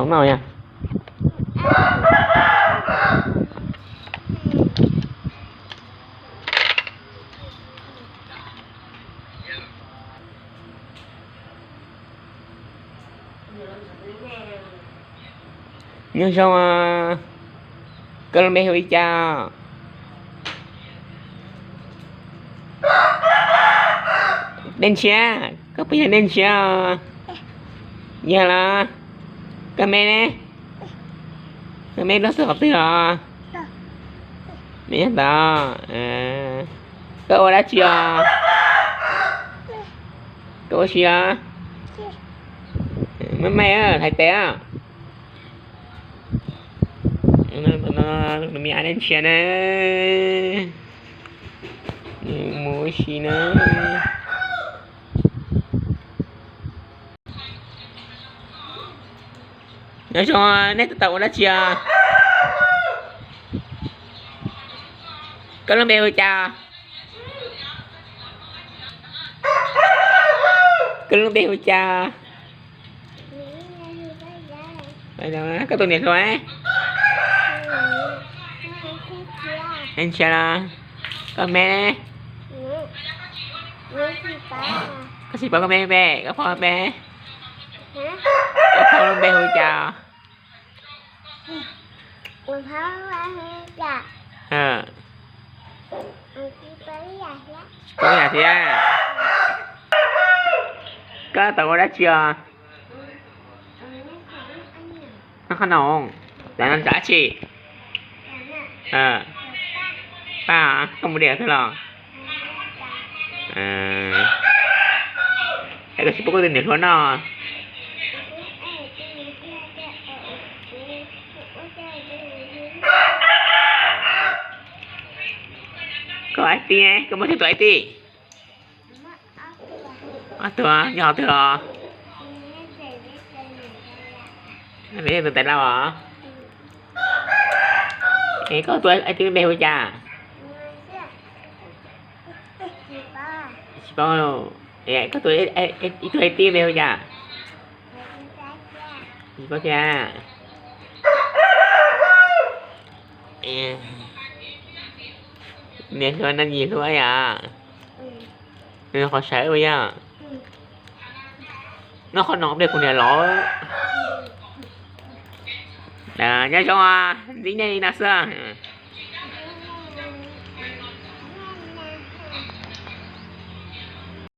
Noj yog. Nyob zoo, koj lub npe hu li cas? Dej Ntshiab, koj puas yog Dej Ntshiab? Yog los? Koj me ne? Koj me lub xub qhov twg os? Me nyob tod. Koj ua dab tsi os? Koj ua si os? Maj maj hais tes os. Nws me ab Dej Ntshiab na, nws mus ua si na. Nyob zoo, nej tab tom ua dab tsi os? Koj lub npe hu cas? Koj lub npe hu cas? Koj tus niam hluas? Ntshiab los? Koj me? Koj tsis paub koj me npe, koj phauj npe? Koj phauj lub npe hu cas? Tsis paub yam thiab. Koj tau ua dab tsi os? Noj qhob noom, tas no tso dab tsi? Paj, koj mus diam twg los? Es koj tsis pub koj tus niam hluas noj? Koj aib tij, koj muaj twg tus aib tij? Ob tug, nyob qhov twg os? Tus tais laus os? Es koj tus aib tij npe hu cas? Tsis paub. Koj tus, ib tug aib tij npe hu cas? Tsis paub thiab. Niam hluas no yim hluas yom. Nws qhov sawv ua yog noj qhob noom pliag kuv niam los. Nyob zoo, ntsib nej li no xwb.